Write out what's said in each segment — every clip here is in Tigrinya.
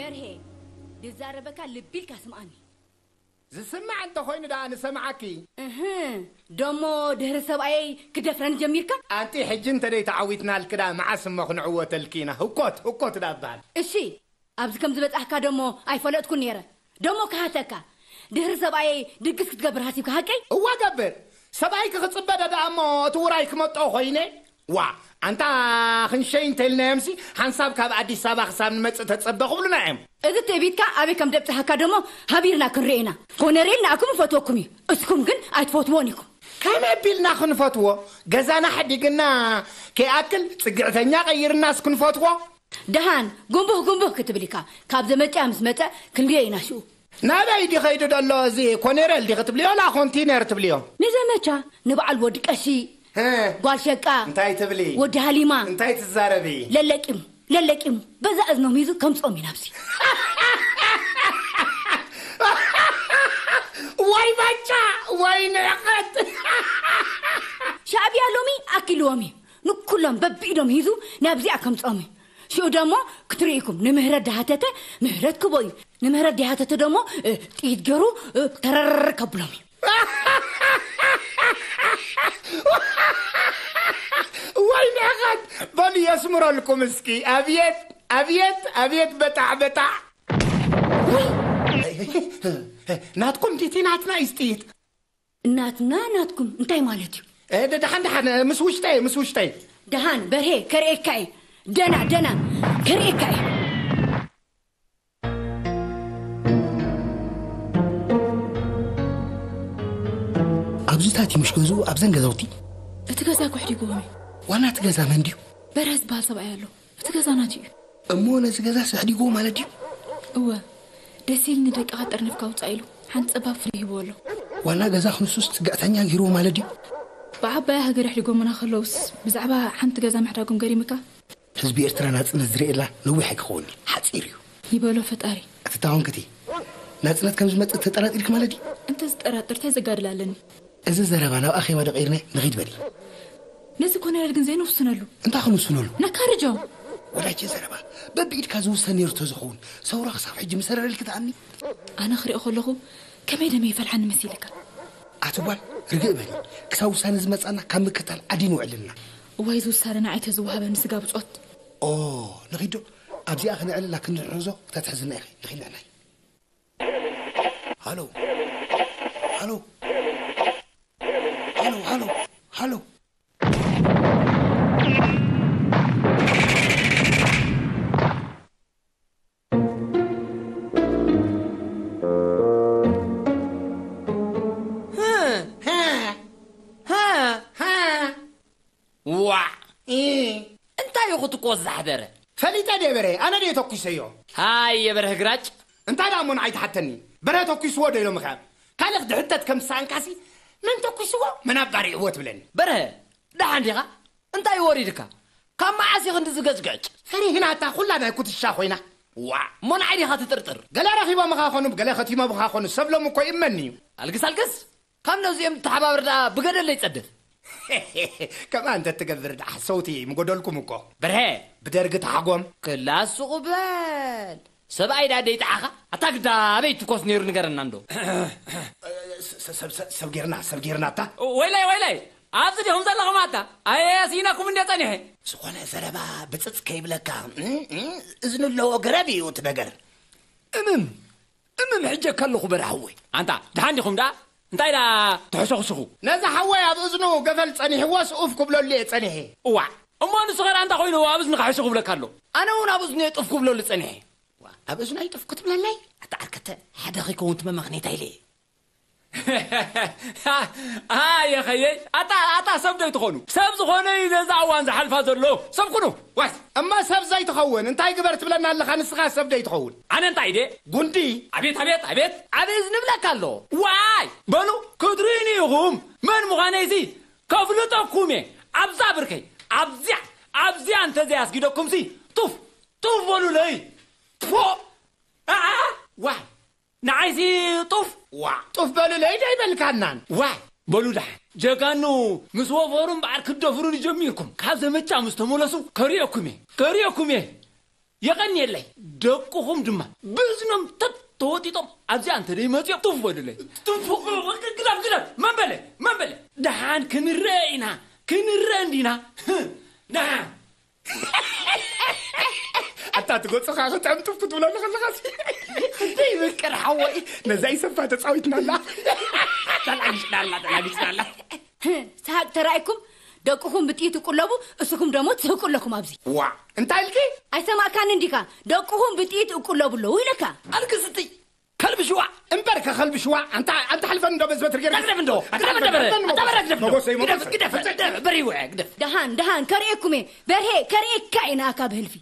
በርሄ፣ ድዛረበካ ልቢ ኢልካ ስምዓኒ። ዝስማዕ እንተኾይኑ ደኣ ንሰምዓኪ። እህ፣ ደሞ ድሕሪ ሰብኣየይ ክደፍረኒ ጀሚርካ? ኣንቲ ሕጂ እንተ ደይተዓዊትናልኪ ደኣ መዓስ እሞ ክንዕወተልኪ ኢና። ህኮት፣ ህኮት ደኣ እበሃል። እሺ፣ ኣብዚ ከም ዝበጻሕካ ደሞ ኣይፈለጥኩን ነይረ። ደሞ ክሃተካ፣ ድሕሪ ሰብኣየይ ድግስ ክትገብር ሃሲብካ ሃቀይ? እዋ ገብር። ሰብኣይኪ ክጽበ ደኣ እሞ እቲ ውራይ ክመጦ ኮይነ። ዋ ኣንታ ክንሸይ እንተልናዮምሲ ሓንሳብ ካብ ኣዲስ ኣበባ ክሳብ ንመጽእ ተጸበ ክብሉና እዮም። እዚ ትዕቢትካ ኣበይ ከም ደብጽሓካ ደሞ ሃቢርና ክንርኢ ኢና። ኮነሬል ንኣኩም ይፈትወኩም እዩ፣ እስኩም ግን ኣይትፈትዎን ኢኩም። ከመይ ኣቢልና ክንፈትዎ? ገዛና ሓዲግና ከይኣክል ጽግዕተኛ ቀይርናስ ክንፈትዎ? ደሃን ጉንቡህ ጉንቡህ ክትብል ኢካ። ካብ ዘመጽያ ምስ መጸ ክንሪኦ ኢና ሽኡ። ናበይ ድዩ ከይዱ ደሎ እዚ ኮኔረል ድዩ ክትብልዮ ላ ኮንቲነር ትብልዮ? ንዘመቻ ንበዓል ወዲ ቀሺ፣ ጓል ሸቃ፣ እንታይ ትብሊ? ወዲ ሃሊማ እንታይ ትዛረቢ? ለለቂሙ ለለቂሙ በዛ እዝኖም ሂዙ ከምጾም ኢና ኣብዚ። ወይ ባጫ ወይ ንዕቀት። ሻዕብያ ሎሚ ኣኪልዎም እዩ። ንኩሎም በብኢዶም ሂዙ ናብዚኣ ከምጾም እዩ። ሽኡ ደሞ ክትርኢ ኢኩም ንምህረት ድሃተተ ምህረት ክቦ እዩ። ንምህረት ድሃተተ ደሞ ጥይት ገሩ ተረር ከብሎም እዩ። ወይ ንዕቐት በሉ የስምረልኩም እስኪ። ኣብየት ኣብየት ኣብየት በጣዕ በጣዕ። ናትኩም ዲቲ ናትና እዩ ጥይት። እናትና ናትኩም እንታይ ማለት እዩ? ደሓን ደሓን ምስ ውሽጠይ ምስ ውሽጠይ። ደሓን በርሄ ከርእየካ እየ። ደና ደና ከርእየካ እየ። ኣብዚታት እዩ ምሽ ገዝኡ ኣብዘን ገዛውቲ። እቲ ገዛ ኩሕዲጉዎም እዩ። ዋና እቲ ገዛ መን ድዩ? በርሀ ዝበሃል ሰብኣይ ኣሎ። እቲ ገዛ ናቱ እዩ። እሞ ነዚ ገዛስ ኣሕዲጉዎ ማለት ድዩ? እወ፣ ደስ ኢልኒ ደቅኻ ጠርኒፍካ ውጻእ ኢሉ ሓንቲ ጸባብ ፍረ ይህብዎ ኣሎ። ዋና ገዛ ክንሱስ ጽግዕተኛ ገይርዎ ማለት ድዩ? ብዓባያ ሃገር ኣሕዲጎምና ከለውስ ብዛዕባ ሓንቲ ገዛ ምሕዳጎም ገሪምካ? ህዝቢ ኤርትራ ናጽነት ዝርእየላ ነዊሕ ኣይክኸውን፣ ሓጺር እዩ። ይበሎ ፈጣሪ። ኣቲ ታወንክቲ፣ ናጽነት ከም ዝመጽእ ተጠራጢርኪ ማለት ድዩ? እንተ ዝጠራጥር ታይ ዘጋድል ኣለኒ? እዚ ዘረባ ናብ ኣኼባ ዶ ቀይርናዮ? ንኺድ በሊ። ነዚ ኮነረል ግን ዘይንውስነሉ። እንታይ ክንውስነሉ? ነካርጆ። ወዳጀ ዘረባ በብኢድካ ዝውሰን ነይሩ ተዝኸውን ሰውራ ክሳብ ሕጂ ምሰረረልኪ ተኣኒ። ኣነ ክሪኦ ከለኹ ከመይ ደመ ይፈልሓኒ መሲልካ? ኣቲ ጓል ርግእ በሊ። ክሳብ ውሳነ ዝመጻና ካብ ምክታል ዓዲ ንውዕል ኣለና። እዋይ እዚ ውሳነ ንዓይ ተዝወሃበኒ ስጋ ብጾት። ኦ ንኺዶ ኣብዚኣ ክንዕልላ ክንድሕርዞ ክተትሕዝና ኢኺ። ንኺድ ንዕናይ። ሃሎ ሃሎ ሃሎ ሃሎ ሃሎ ዋዕ እንታይ ኢኹ ትኮ ዛሕደረ? ፈሊጠ ድየ በረ ኣነ ድየ ተኩሰዮ? ሃየ በርህ ግራጭ። እንታይ ደኣ እሞ ንዓይ ትሓተኒ? በርሀ ተኲስዎ ዶ ኢሎምኻ? ካልእ ድሕተት ከም ዝሰኣንካሲ መን ተኲስዎ መን ኣባሪዕዎ ትብለኒ? በርሀ ደሓን ዲኻ? እንታይ እዩ ወሪድካ? ካብ መዓስ እዩ ክንድዚ ገጭገጭ? ፈሪህና እታ ኩላ ናይ ኩትሻ ኮይና። ዋእ እሞ ንዓይ ዲኻ ትጥርጥር? ገለ ረኺቦምኻ ኾኑ ገለ ኸቲሞምኻ ኾኑ ሰብ ሎሚ እኮ ይእመን እዩ። ኣልግስ ኣልግስ። ካብ ነዚኦም ተሓባበር ደኣ ብገደለይ ጸድፍ። ከምኣ እንተ ትገብር ደኣ ሰውቲ ምጎደልኩም እኮ። በርሀ ብደርጊ ተሓጎም። ክላስ ሱቕ በል። ሰብኣይ ደኣ ደይጠዓኻ ኣታ ግዳ ኣበይ ትኮስ ነይሩ ንገረና እንዶ። ሰብ ጌርና ሰብ ጌርና ኣታ። ወይላይ ወይላይ ኣብዚ ዲኹም ዘለኹም ኣታ ኣየ ስኢነኩም እንደ ጸኒሐ። ዝኾነ ዘረባ ብጽጽ ከይብለካ እዝኒ ኣለዎ ገረብ እዩ እቲ ነገር። እምም እምም ሕጀካ ኣለኹ በርሃወይ። ኣንታ ድሓን ዲኹም ደኣ እንታይ ደኣ ትሕሰኹስኹ? ነዚ ሓወይ ኣብ እዝኑ ገፈል ጸኒሕዎስ ኡፍ ክብለሉ እየ ጸኒሐ። እዋዕ እሞ ንሱ ኸ ደኣ እንታይ ኮይኑ ኣብ እዝንኻ ሕሹ ክብለካ ኣሎ? ኣነ እውን ኣብ እዝኑ እየ ጡፍ ክብለሉ ጸኒሐ። ኣብ እዝኑ ኣይጥፍ ክትብለለይ ኣታ ዓርከተ ሓደ ኸይከውን ትመመኽኔታ ኢለ እየ። ኣየ ኸየይ ኣታ ኣታ ሰብ ዶ ይትኾኑ? ሰብ ዝኾነ እዩ ነዛ እዋን ዝሓልፋ ዘሎ። ሰብ ኩኑ። ዋይ እሞ ሰብ ዘይትኸውን እንታይ ግበር ትብለና ኣለኻ ንስኻ ሰብ ዶ ይትኸውን? ኣነ እንታይ ኢለ? ጉንዲ። ኣቤት ኣቤት ኣቤት። ኣበይ ዝንብለካ ኣሎ? ዋይ በሉ ክትርእዩኒ ኢኹም መን ምዃነይሲ ከፍልጠኩም እየ። ኣብዛ ብርከይ ኣብዚኣ ኣብዚኣ እንተዘይኣስጊደኩምሲ ጡፍ ጡፍ በሉለይ። ፎእ ኣኣ ዋይ ንዓይሲ ጡፍ። ዋእ ጡፍ በሉለይ ዶ ኣይበልካናን። ዋይ በሉ ደሓን ጀጋኑ ምስ ወፈሩ እምበኣር ክትደፍሩኒ ጀሚርኩም። ካብ ዘመቻ ምስ ተመለሱ ከርእየኩም እየ ከርእየኩም እየ። የቐንየለይ። ደቅኹም ድማ ብእዝኖም ተተወጢጦም ኣብዚኣ እንተ ደይመፅኦም ትፍ በሉለይ። ትፍ-፣ ግደፍ፣ ግደፍ። መን በለ? መን በለ? ደሓን ክንረአ ኢና፣ ክንረአ እንዲና። ደሓን። ኣታ ትጎፅኻ ክጠምጥፍ ክትብለሉ ከለኻሲ። ክንደይ ይምቅር ሓወይ። ነዛ ይሰፋ ተፃዊትናላ። ተላጊፅናላ፣ ተላጊፅናላ። ስሓቅ ተራእይኩም፣ ደቅኹም ብጥይት እቁለቡ፣ እስኹም ደሞ ትስሕቁ ኣለኹም ኣብዚ። ዋ፣ እንታይ ኢልኪ? ኣይሰማእካን እንዲኻ? ደቅኹም ብጥይት እቁለቡ ኣለዉ ኢለካ። ኣልክስቲ ከልቢ ሽዋ። እምበር ከኸልቢ ሽዋ፣ ኣንታ፣ ኣንታ ሓልፈን እንዶ በዝበት ርጌር። ግደፍ እንዶ፣ ኣንታ ግደፍ፣ ሓልፈን ግደፍ፣ እንዶ ኣንታ በረ ግደፍ እንዶ። መጎሰይ፣ ግደፍ፣ መጎሰይ። ግደፍ፣ ግደፍ፣ በሪው፣ ግደፍ። ደሃን፣ ደሃን፣ ከርእየኩም እየ። በርሄ፣ ከርእየካ እየ ንኣካ ብህልፊ።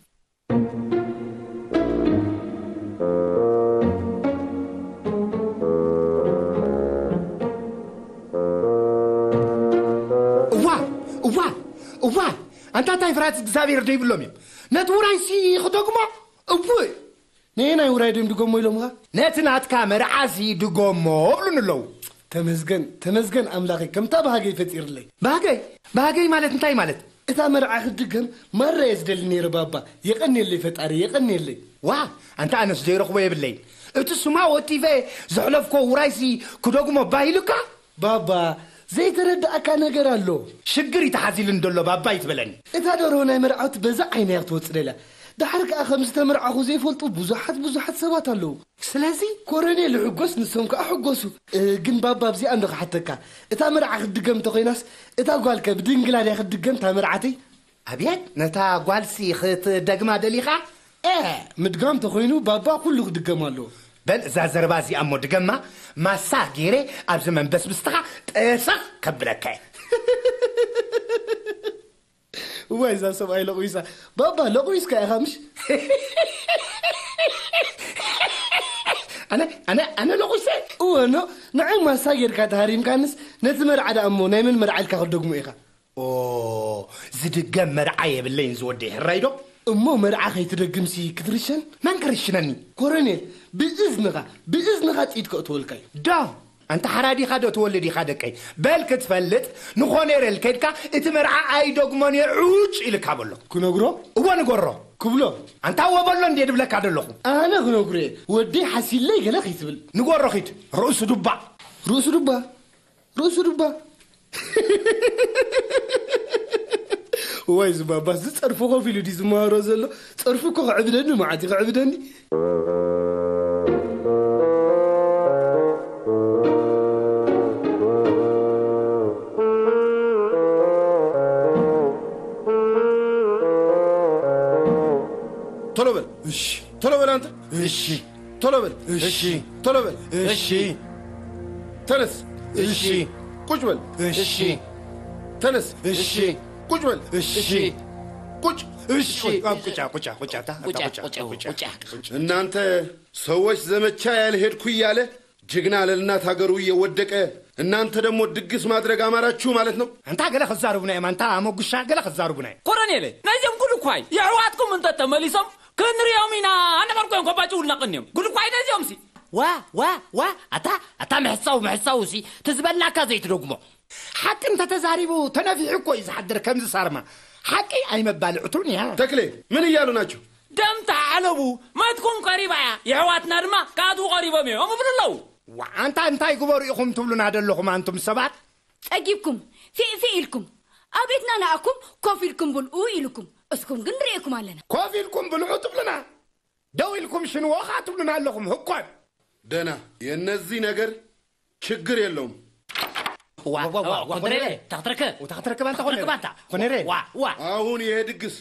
እዋ፣ እዋ፣ እዋ፣ ኣንታ እንታይ ፍርሃት እግዚኣብሔር ዶ ይብሎም እዮም? ነቲ ውራይሲ ክደግሞ? እውይ! ነየናይ ውራይ ድዮም ድገሞ ኢሎምኻ? ነቲ ናትካ መርዓሲ ድገሞ እብሉኒ ኣለዉ። ተመስገን፣ ተመስገን ኣምላኸይ፣ ከምታ ባህገይ ፈጢርለይ። ባህገይ? ባህገይ ማለት እንታይ ማለት? እታ መርዓ ክትድገም ማራ እየ ዝደሊ ነይረ ባባ። የቐንየለይ ፈጣሪ፣ የቐንየለይ። ዋ፣ ኣንታ ኣነስ ዘይረኽቦ የብለይን። እቲ ስማ ወቲፈ ዘሕለፍኮ ውራይሲ ክደግሞ ባሂሉካ? ባባ፣ ዘይተረዳእካ ነገር ኣሎ። ሽግር እዩ ተሓዚሉኒ ዘሎ ባባ ይትበለኒ። እታ ደርሆ ናይ መርዓውቲ በዛ ዓይና እያ ክትወጽእ ደልያ። ደሓር ከኣ ከም ዝተመርዓኹ ዘይፈልጡ ብዙሓት ብዙሓት ሰባት ኣለዉ። ስለዚ ኮረኔል ይሕጎስ፣ ንሶም ከኣ ሕጎሱ። እ፣ ግን ባባ ኣብዚኣ እንዶ ክሓተካ። እታ መርዓ ክትድገም እንተኾይናስ፣ እታ ጓልከ ብድንግላ ድያ ክትድገም እታ መርዓተይ? ኣብየት፣ ነታ ጓልሲ ክትደግማ ደሊኻ? እ፣ ምድጋም ተኾይኑ ባባ ኩሉ ክድገም ኣለዎ። በል እዛ ዘረባ እዚኣ እሞ ድገማ፣ ማሳ ገይረ ኣብዚ መንበስብስትኻ ጠሰኽ ከብለካ እየ። እዋይ፣ እዛ ሰብኣይ ለቑይሳ። ባባ፣ ለቑይስካ ኢኻ ምሽ? ኣነ፣ ኣነ፣ ኣነ ለቑይሰ? እወ፣ ኖ፣ ንዓይ ማሳ ጌርካ ተሃሪምካንስ፣ ነቲ መርዓ ደኣ እሞ ናይ መን መርዓ ኢልካ ክትደግሞ ኢኻ? ኦ፣ ዝድገም መርዓ የብለይን ዝወደይ፣ ሕራይ ዶ? እሞ መርዓ ከይትደግምሲ ክትርሸን? መን ክርሽነኒ? ኮረኔል፣ ብእዝንኻ፣ ብእዝንኻ ጥይት ከእትወልካ እዩ። ዶ? ኣንታ ሓራዲኻ ዶ ትወልድ ኢኻ ደቀይ? በል ክትፈልጥ ንኾኔሬል ከድካ እቲ መርዓ ኣይደግሞን እየ ዑጭ ኢልካ በሎ። ክነግሮ? እወ ንገሮ። ክብሎ? ኣንታ እወ በሎ እንዴ ድብለካ ደለኹ። ኣነ ክነግሮ እየ። ወደይ ሓሲለይ ገለ ከይትብል። ንገሮ ኺድ። ርእሱ ዱባ። ርእሱ ዱባ? ርእሱ ዱባ? ዋይ ዝባባ፣ እዚ ጸርፊ ኮፍ ኢሉ ድዩ ዝመሃሮ ዘሎ? ጸርፊ እኮ ከዕብደኒ፣ መዓት እዩ ከዕብደኒ። ቶሎ በል። እሺ። ቶሎ በል አንተ። እሺ። ቶሎ በል። እሺ። ቶሎ በል። እሺ። ተነስ። እሺ። ቁጭ በል። እሺ። ተነስ። እሺ። ቁጭ በል። እሺ። ቁጭ። እሺ። ቁጭ፣ ቁጭ፣ ቁጭ፣ ቁጭ፣ ታ-፣ ቁጭ፣ ታ-፣ ቁጭ፣ ቁጭ፣ ቁጭ፣ ቁጭ። ቁጭ። እናንተ ሰዎች ዘመቻ ያልሄድኩ እያለ ጀግና ለእናት ሀገሩ እየወደቀ እናንተ ደግሞ ድግስ ማድረግ አማራችሁ ማለት ነው። ኣንታ ገለ ክዛረቡና እዮም፣ ኣንታ መጉሻ ገለ ክዛረቡና እዮም። ኮረኔል፣ ነዚኦም ጉድ እኳይ የሕዋትኩም እንተ ተመሊሶም ክንሪኦም ኢና ኣነበርኩ እዮም፣ ኮባጭ ውልናቕን እዮም። ጉድ እኳይ ነዚኦም ሲ። ዋ፣ ዋ፣ ዋ፣ ኣታ፣ ኣታ ምሕሳው፣ ምሕሳው ሲ፣ ትዝበልናካ ዘይትደግሞ። ሓቂ እንተተዛሪቡ ተነፊሑ እኮ እዩ ዝሓድር ከምዚ ሳርማ። ሓቂ ኣይመባልዕቱን እያ። ተክሌ፣ ምን እያሉ ናቸው? ደም ተሓለቡ፣ መትኩም ቀሪባ እያ፣ የሕዋትና ድማ ክኣትዉ ቀሪቦም እዮም እብሉ ኣለዉ። ዋ፣ ኣንታ እንታይ ግበሩ ኢኹም ትብሉና ደለኹም ኣንቱም ሰባት? ጸጊብኩም፣ ፊእ ፊእ ኢልኩም፣ ኣብ ቤትና ንኣኩም ኮፍ ኢልኩም ብልኡ ኢልኩም፣ እስኩም ግን ንርእየኩም ኣለና። ኮፍ ኢልኩም ብልዑ ትብሉና፣ ደው ኢልኩም ሽንዎ ኸኣ ትብሉና ኣለኹም። ህኮን። ደህና፣ የእነዚህ ነገር ችግር የለውም። ዋ፣ ዋ፣ ዋ፣ ዋ፣ ዋ፣ ኮንደሬ፣ ኮንደሬ። ታኽትረከ። ወታኽትረከ ባንታ ኮንደሬ። ታኽትረከ ባንታ። ኮንደሬ። ዋ፣ ዋ። አሁን ይሄ ድግስ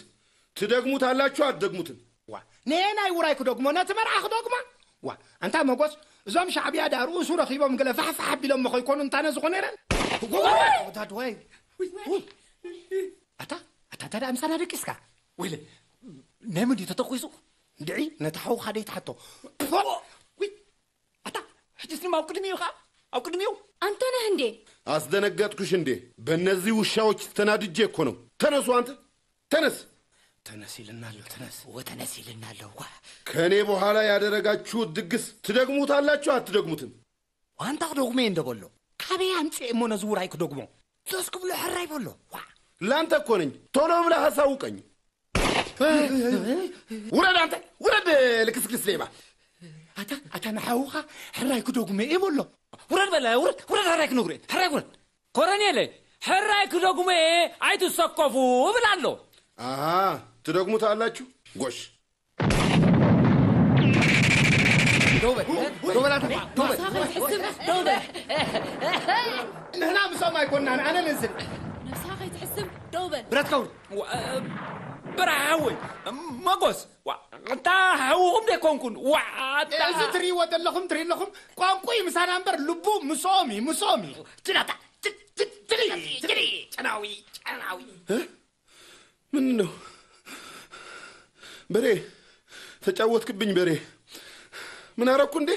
ትደግሙታላችሁ አትደግሙትም? ዋ፣ ነየናይ ውራይ ክደግሞ፣ ነቲ መርዓ ክደግሞ? ዋ፣ ኣንታ መጎስ፣ እዞም ሻዕብያ ዳ ርእሱ ረኺቦም ገለ ፋሕፋሕ ኣቢሎሞ ከይኮኑ እንታ ነዚ ኮነረ? ወታደዋይ። ኣታ፣ ኣታ፣ ኣታ ደኣ ምሳና ደቂስካ? ወይለ፣ ናይ መን ድዩ ተተኲሱ? እንድዒ፣ ነታ ሓውኻ ደይትሓቶ። ፎእ! ውይ! ኣታ፣ ሕጅስ ድማ ኣብ ቅድሚኡ ኸዓ፣ ኣብ ቅድሚኡ። ኣንተነህ እንዴ? አስደነገጥኩሽ እንዴ? በእነዚህ ውሻዎች ተናድጄ እኮ ነው። ተነሱ አንተ፣ ተነስ። ተነስ ይልና ኣሎ፣ ተነስ። ወተነስ ይልና ኣሎ፣ ዋ። ከእኔ በኋላ ያደረጋችሁት ድግስ ትደግሙታላችሁ አትደግሙትም? ዋንታ ክደግሞ እየ እንደ በሎ። ካበይ ኣምጽኤ እሞ ነዚ ውራይ ክደግሞ? ዞስ ክብሎ ሕራይ በሎ፣ ዋ። ላንተ እኮ ነኝ። ቶሎ ብለህ አሳውቀኝ። ውረድ አንተ፣ ውረድ። ልክስክስ ሌባ። ኣታ ኣታ ንሓውኻ ሕራይ ክደጉመ እየ በሎ። ውረድ በለ፣ ውረድ፣ ውረድ፣ ሕራይ ክነግሮ እየ። ሕራይ ውረድ። ኮረኔለ፣ ሕራይ ክደጉመ እየ፣ ኣይትሰከፉ እብል ኣሎ። ኣሃ፣ ትደግሙት ኣላችሁ? ጎሽ። ደውበል ደውበል ኣታ ደውበል። ንስኻ ከይትሕስብ ደውበል። ንሕና ምሶም ኣይኮንናን ኣነ ንዝን ንስኻ ከይትሕስብ ደውበል። ብረት ከውር ብርሃወይ፣ መጎስ፣ ዋ፣ እንታ ሓውኹም ደይኮንኩን፣ ዋ፣ ኣታ እዚ ትርእይዎ ዘለኹም ትርኢ ኣለኹም ቋንቁ እዩ ምሳና እምበር ልቡ ምስኦም እዩ ምስኦም እዩ ትላታ ትሪ ትሪ ጨናዊ ጨናዊ ምን ነው በሬ ተጫወትክብኝ በሬ ምን አረኩ እንዴ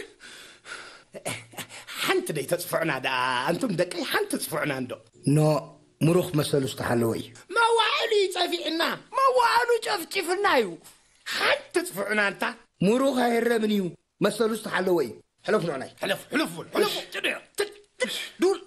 ሓንቲ ደይ ተፅፍዑና ደኣ ኣንቱም ደቀይ ሓንቲ ፅፍዑና እንዶ ኖ ምሩኽ መሰሉ ዝተሓለወ እዩ መዋዕሉ ይፀፊዕና መዋዕሉ ጨፍጭፍና እዩ ሓንቲ ፅፍዑና እንታ ምሩኽ ኣይህረምን እዩ መሰሉ ዝተሓለወ እዩ ሕለፍ ንዕናይ ሕለፍ ሕለፍ በል፣ ሕለፍ ዱር